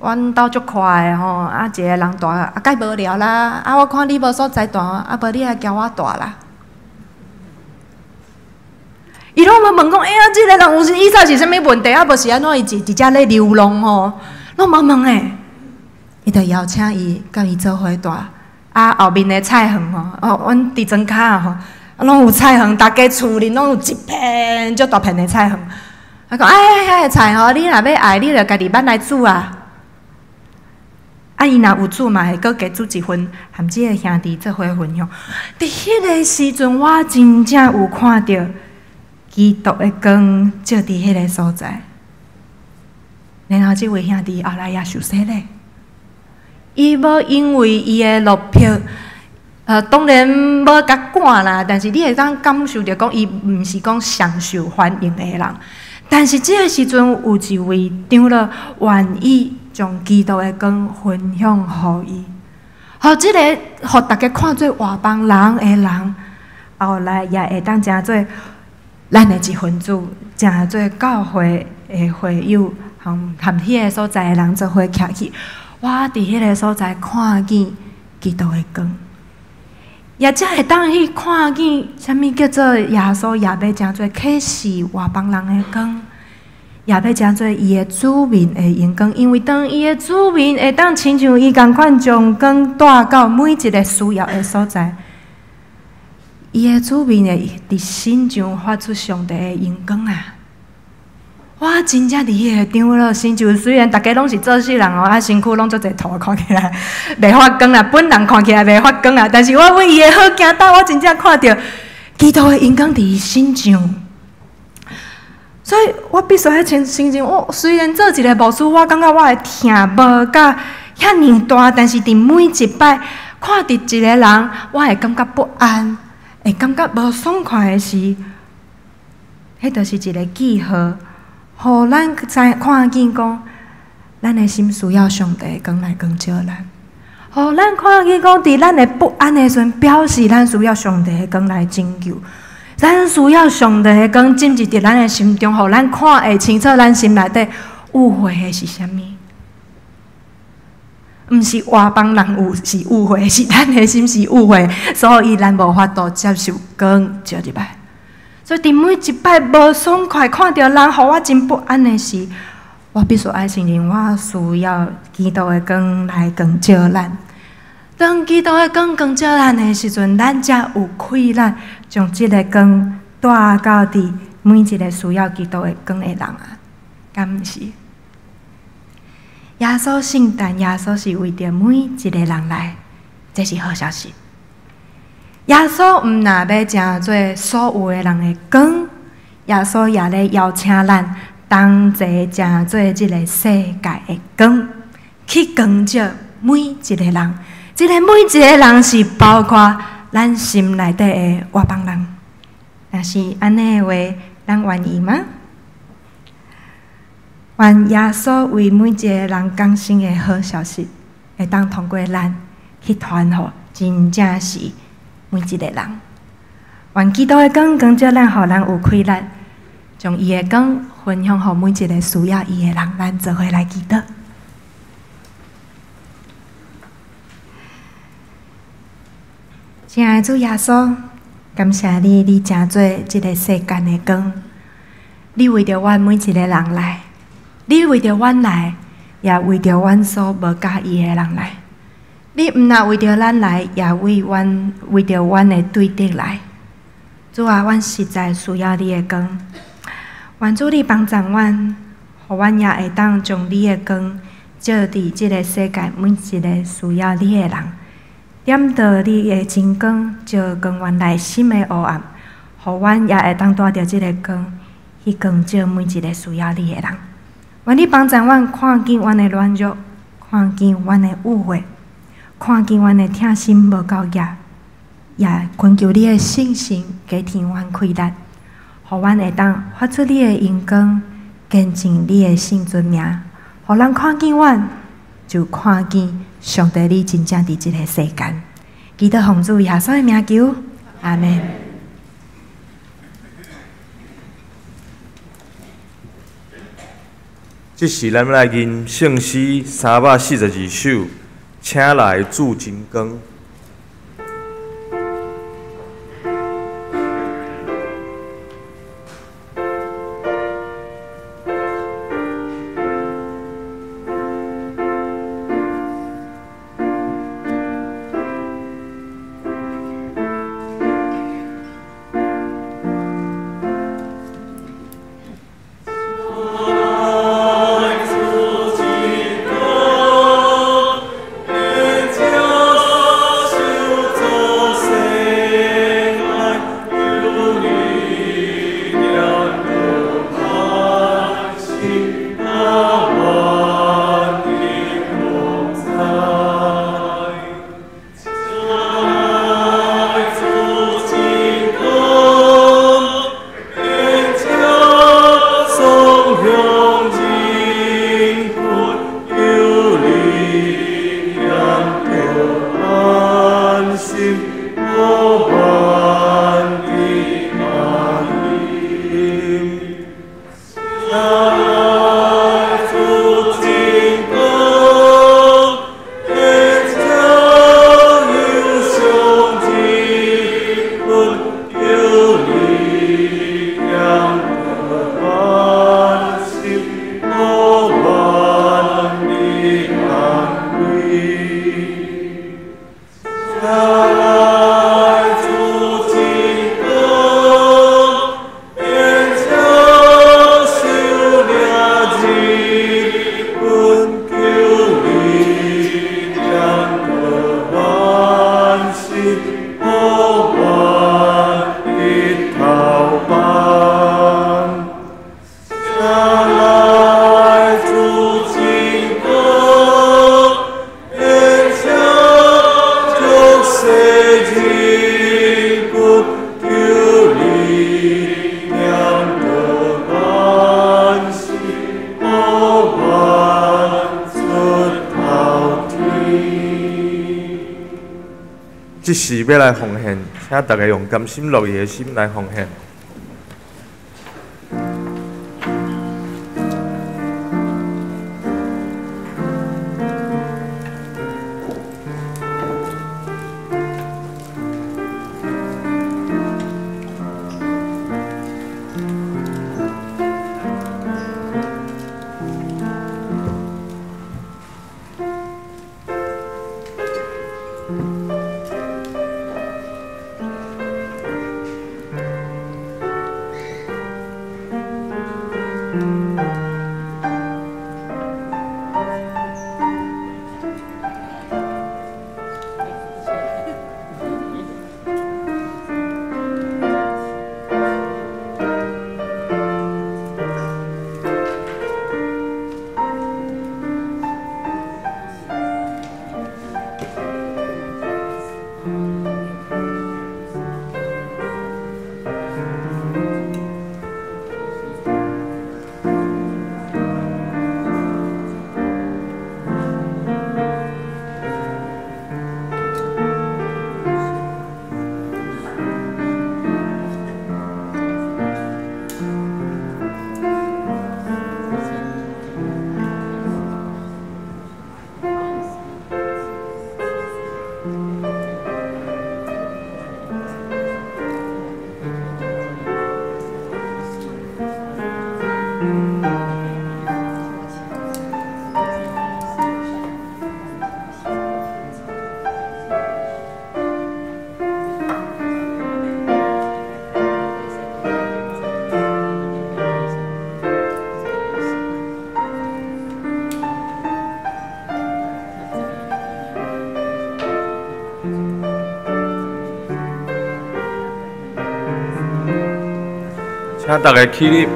阮兜足闊的吼，啊，一個人蹛啊，蓋無聊啦，啊，我看你無所在蹛，啊，無你來共我蹛啦。伊攏無問講，欸呀，這个人有是以前是啥物問題，啊，無是按怎伊佇遮咧流浪吼，攏無問的。伊就邀請伊，佮伊做伙蹛。啊，後面的菜園吼，哦，阮佇莊跤吼，攏有菜園，逐家厝裡攏有一片足大片的菜園。伊講，哎，遐个菜吼，你若欲愛，你就家己挽來煮啊。啊，伊若有煮嘛，會閣加煮一份，含這个兄弟做伙分享。佇彼个時陣，我真正有看著基督的光照佇彼个所在。然後這位兄弟後來也受洗禮。伊無因為伊的落魄，當然無共趕啦，但是你會當感受著講，伊毋是講上受歡迎的人。但是這个時陣有一位長老願意將基督的光分享予伊，予這个予逐家看做外邦人的人，後來也會當成做咱的一分子，成做教會的會友，含彼个所在的人做伙徛起。我佇彼个所在看見基督的光，也才會當去看見啥物叫做耶穌也欲成做啟示外邦人的光，也欲成做伊的子民的榮光。因為當伊的子民會當親像伊仝款將光帶到每一个需要的所在，伊的子民會佇身上發出上帝的榮光啊！我真正佇彼个長老身上，雖然逐家攏是做穡人哦，啊身軀攏足濟塗，看起來袂發光啦，本人看起來袂發光啦，但是我為伊的好行動，我真正看著基督的榮光佇伊身上。所以我必須愛承認，我雖然做一个牧師，我感覺我的疼無甲遐爾大，但是佇每一擺看著一个人，我會感覺不安，會感覺無爽快的時，彼就是一个記號。予咱知看見講，咱的心需要上帝的光來光照咱，予咱看見講，佇咱的不安的時陣，表示咱需要上帝的光來拯救。咱需要上帝的光進入佇咱的心中，予咱看會清楚咱心內底誤會的是啥物。毋是外邦人有是誤會，是咱的心是誤會，所以咱無法度接受光照入來。所以佇每一擺無爽快，看著人，予我真不安的時，我必須愛承認，我需要基督的光來光照咱。當基督的光光照咱的時陣，咱才有氣力將這个光帶到佇每一个需要基督的光的人啊，敢毋是？耶穌聖誕，耶穌是為著每一個人來，這是好消息。耶穌毋若欲成做所有的人的光，耶穌也咧邀請咱同齊成做這个世界的光，去光照每一個人。這个每一個人是包括咱心內底的外邦人。若是按呢的話，咱願意嗎？願耶穌為每一個人降生的好消息，會當通過咱去傳予真正是每一個人。願基督的光光照咱，予咱有氣力，將伊的光分享予每一個需要伊的人。咱做伙來祈禱。親愛的主耶穌，感謝你，你成做這个世間的光，你為著阮每一個人來。你為著阮來，也為著阮所無佮意的人來。你毋若為著咱來，也為著阮的對敵來。主啊，阮實在需要你的光。願主你幫助阮，予阮也會當將你的光照佇這个世界每一個需要你的人，點著你的真光，照光阮內心的黑暗，予阮也會當帶著這个光去光照每一個需要你的人。願你幫助阮看見阮的軟弱，看見阮的誤會，看見阮的疼心無夠額，也懇求你的聖神加添阮氣力，予阮會當發出你的榮光，見證你的聖尊名，予人看見阮，就看見上帝你真正佇這个世間。祈禱奉主耶穌的名求，阿們。這時，咱來吟聖詩342首，請來主真光。 世這時欲來奉獻，請大家用甘心樂意的心來奉獻。請大家起立。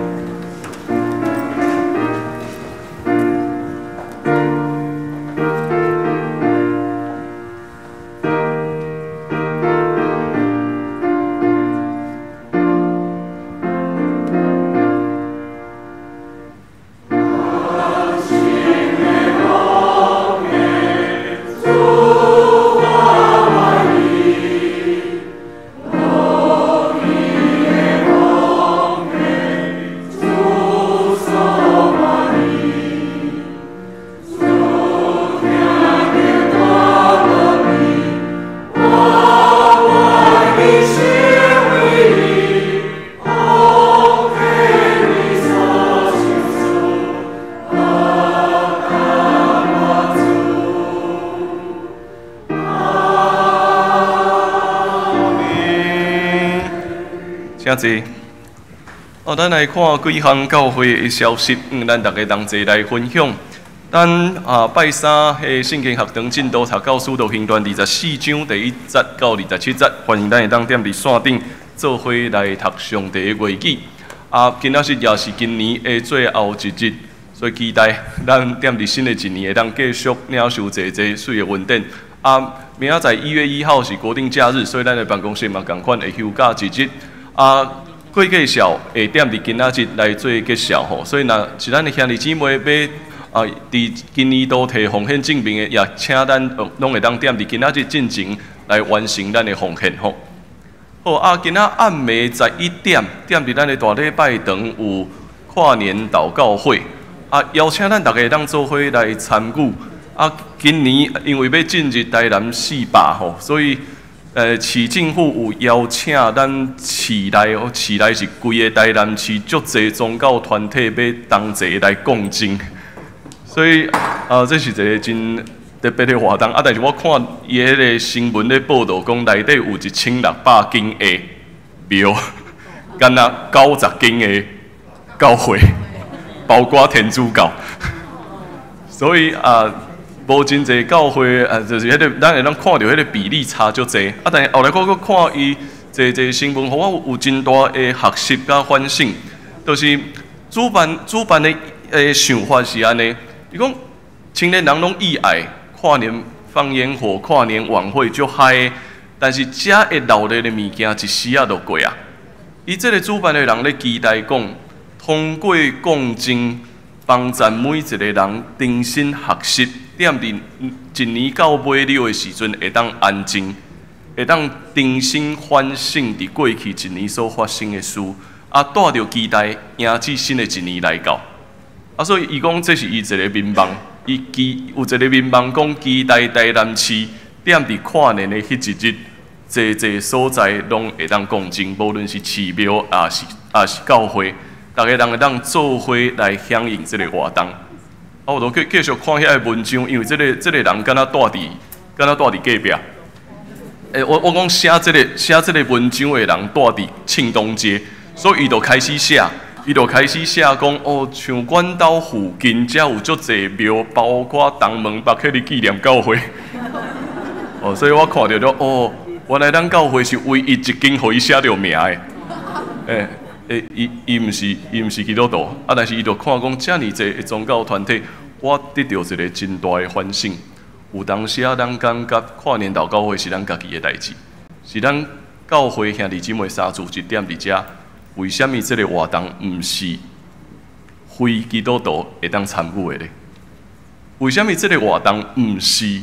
請坐。哦，咱來看幾項教會的消息，咱逐家同齊來分享。咱啊拜三彼聖經學堂進度讀到使徒行傳24章第1節到27節，歡迎咱會當踮佇線頂做伙來讀上帝的話語。啊，今仔日也是今年的最後一日，所以期待咱踮佇新的一年會當繼續領受濟濟水的恩典。啊，明仔載1月1號是國定假日，所以咱的辦公室嘛仝款會休假一日。啊，過介紹會踮佇今仔日來做介紹吼，所以若是咱的兄弟姊妹欲啊，佇今年度提奉獻證明的，也請咱攏會當踮佇今仔日進前來完成咱的奉獻吼。好啊，今仔暗暝11點，踮佇咱的大禮拜堂有跨年禱告會，啊，邀請咱逐家當做伙來參與。啊，今年因為欲進入台南400吼，所以市政府有邀請咱市內，市內是規个台南市足濟宗教團體欲同齊來共進，所以啊，這是一個真特別的活動。啊，但是我看伊彼个新聞咧報導講，內底有1600間的廟，敢若90間的教會，包括天主教，所以啊。無真濟教會啊，就是彼個，咱會當看著彼個比例差足濟。啊，但是後來我閣看伊濟濟新聞，予我有真大的學習佮反省，就是主辦的想法是按呢，伊講青年人攏意愛跨年放煙火、跨年晚會足嗨，但是遮會鬧熱的物件一時仔就過啊。伊這个主辦的人咧期待講，通過共進，幫助每一个人重新學習。踮佇一年到尾了的時陣，會當安靜。會當重新反省佇過去一年所發生的事，啊，帶著期待迎接新的一年來到。啊，所以伊講這是伊一个願望，伊期有一个願望講期待台南市踮佇跨年的彼一日，濟濟所在攏會當共振，無論是寺廟，抑是教會，逐个人會當做伙來響應這个活動。啊，我就繼續看遐个文章，因為這个人敢若住佇隔壁。欸，我講寫這个文章的人住佇慶東街，所以伊就開始寫，伊就開始寫講哦，像阮兜附近遮有足濟廟，包括東門巴克利紀念教會。哦，所以我看著了哦，原來咱教會是唯一一間予伊寫著名的。欸欸，伊毋是基督徒，啊，但是伊就看講遮爾濟的宗教團體，我得著一个真大的反省。有當時啊，咱感覺跨年禱告會是咱家己的代誌，是咱教會兄弟姊妹三自一點佇遮。為啥物這个活動毋是非基督徒會當參與的咧？為啥物這个活動毋是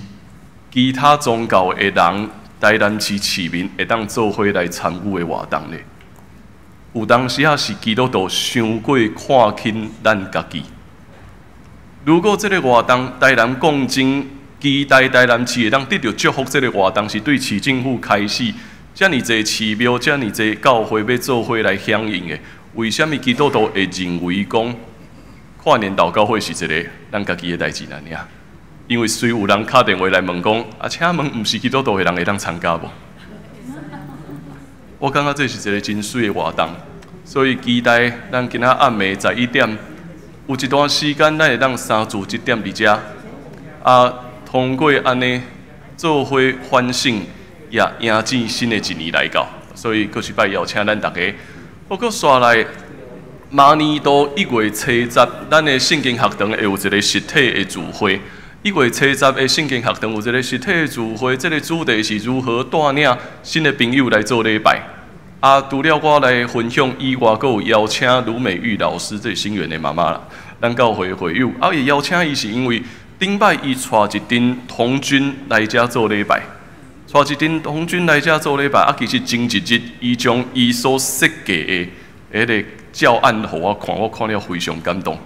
其他宗教的人，台南市市民會當做伙來參與的活動咧？有當時啊，是基督徒傷過看輕咱家己。如果這个活動台南共振，期待台南市會當得著祝福，這个活動是對市政府開始，遮爾濟寺廟、遮爾濟教會欲做伙來響應的，為啥物基督徒會認為講跨年禱告會是一个咱家己的代誌爾爾？因為隨有人敲電話來問講，啊，請問毋是基督徒的人會當參加無？我感覺這是一个真媠的活動，所以期待咱今仔暗暝11點，有一段時間咱會當三自一點佇遮，啊，通過按呢做伙反省，也迎接新的一年來到，所以閣一擺邀請咱逐家。不過紲來，明年度1月初十，咱的聖經學堂會有一个實體的聚會。1月初十的聖經學堂有一个實體的聚會，這个主題是如何帶領新的朋友來做禮拜。啊，除了我來分享以外，閣有邀請盧美玉老師，這是新源的媽媽啦，咱教會會友。啊，會邀請伊是因為頂擺伊帶一陣童軍來遮做禮拜，帶一陣童軍來遮做禮拜。啊，其實前一日伊將伊所設計的彼个教案予我看，我看了非常感動。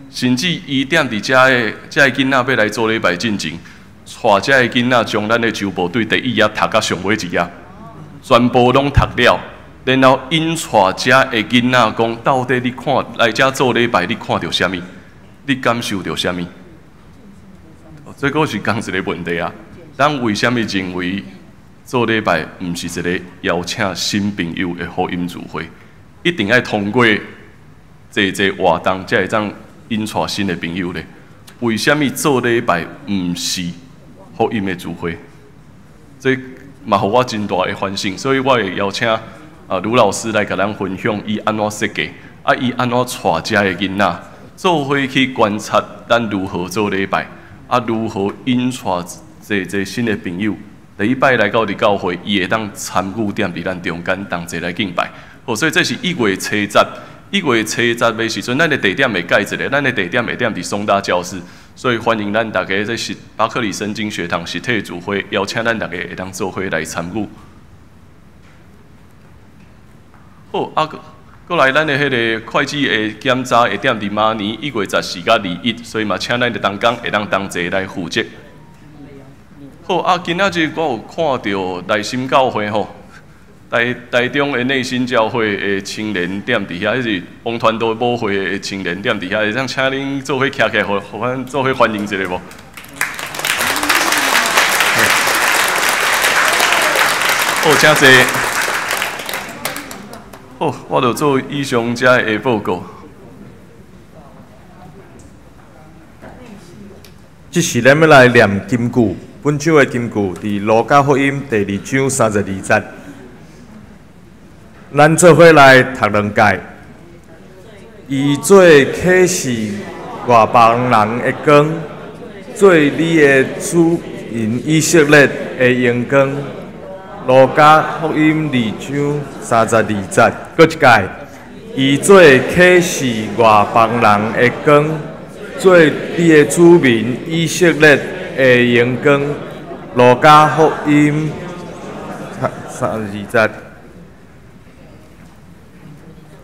甚至伊踮佇遮的遮个囡仔欲來做禮拜進前，帶遮个囡仔將咱的周報對第一頁讀到上尾一頁，全部攏讀了，然後𪜶帶遮个囡仔講，到底你看來遮做禮拜，你看著啥物？你感受著啥物？這閣是仝一个問題啊！咱為啥物認為做禮拜毋是一个邀請新朋友的福音聚會？一定愛通過濟濟活動，才會當引帶新的朋友咧？為啥物做禮拜毋是福音的聚會？這嘛予我真大的反省，所以我會邀請啊盧老師來共咱分享伊按怎設計，啊伊按怎帶遮的囡仔做伙去觀察咱如何做禮拜。啊，如何引帶濟濟新的朋友？第一擺來到佇教會，伊會當參與踮佇咱中間同齊來敬拜。好，所以這是一月初十，1月初十的時陣，咱的地點會改一下，咱的地點會踮佇松大教室，所以歡迎咱逐家，這是巴克禮聖經學堂實體聚會，邀請咱逐家會當做伙來參與。好，啊，閣來咱的彼个會計的檢查會踮佇明年1月14佮21，所以嘛，請咱的同工會當同齊來負責。好，啊，今仔日我有看著內心教會吼，台中的內心教會的青年踮佇遐，彼是王傳道母會的青年踮佇遐，會當請恁做伙徛起來，予阮做伙歡迎一下無？好，請坐。好，我就做以上遮的報告。這時咱欲來念金句，本章的金句佇路加福音第二章32節。咱做伙來讀兩擺。伊做啟示外邦人的光，做你的子民以色列的榮光。路加福音二章32節，閣一擺，伊做啟示外邦人的光，做你的子民以色列的榮光。路加福音32節。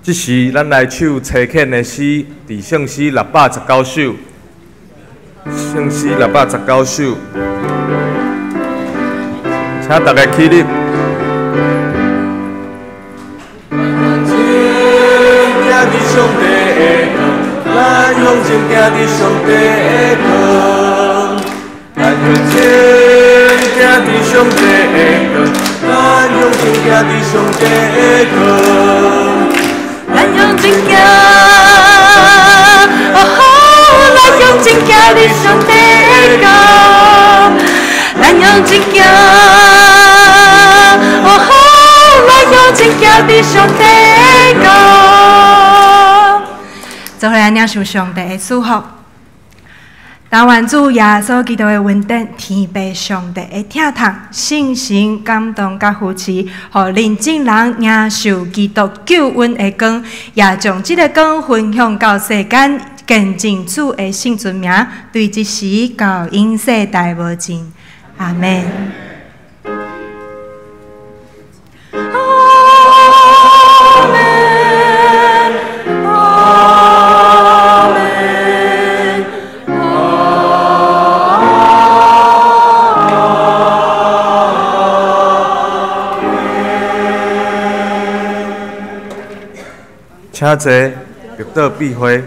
這時，咱來唱差遣的詩，佇聖詩619首，聖詩619首，請大家起立。上帝的光，咱向前行佇上帝的光，咱向前行佇上帝的光，咱向前行佇上帝的光，咱向前行，哦，咱向前行佇上帝的光，咱向前行，哦，咱向前行佇上帝的光。做伙来领受上帝的祝福。但愿主耶稣基督的恩典、天父上帝的疼痛、圣神感动佮扶持，予恁众人领受基督救恩的光，也將這个光分享到世間，見證主的聖尊名，對這時到永世代無盡。阿們。請坐，入座闭会。